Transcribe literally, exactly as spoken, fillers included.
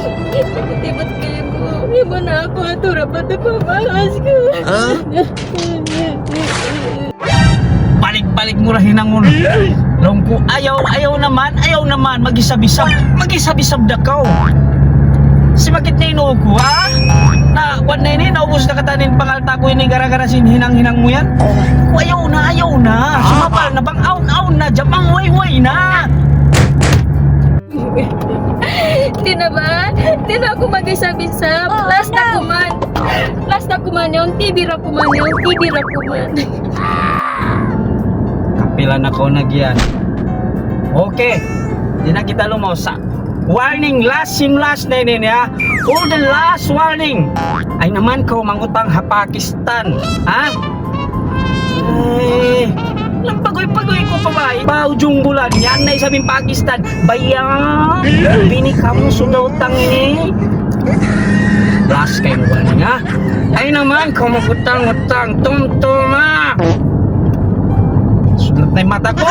Sakit ibat kaymu. Iban aku atur apa tu pamahas ku. Balik-balik mu ra hinangun. Laung ku, ayaw, ayaw naman, ayaw naman, mag-isab-isab, mag-isab-isab da kaw. Simakit na in ū ku, ha? Na, kuwan na ini, naubus na katan in pangalta' ku ini gara-gara sin hinang-hinang mu yan. Ku, ayaw na, ayaw na. Sumapal na bang awn-awn na, jamang way-way na. Di' na ba? Di' na aku mag-isab-isab. Last na kuman. Last na kuman yaun. T V ra kuman yaun. T V ra kuman. Kapila na kaw na giyan. Okay. Di' na kita lumaw sa warning. Last, sim last na ini niya. For the last warning. Ay naman kaw mangutang ha Pakistan. Ha? Ay, nagpaguy-paguy ku pa ba? Ba, ujung bulan. Yan na isab in Pakistan. Baya, bini kamu sudah utang ini. Last kaymu warning, ha? Ay naman, kaw magutang-utang. Tumtuma. Sunat na in mata ku.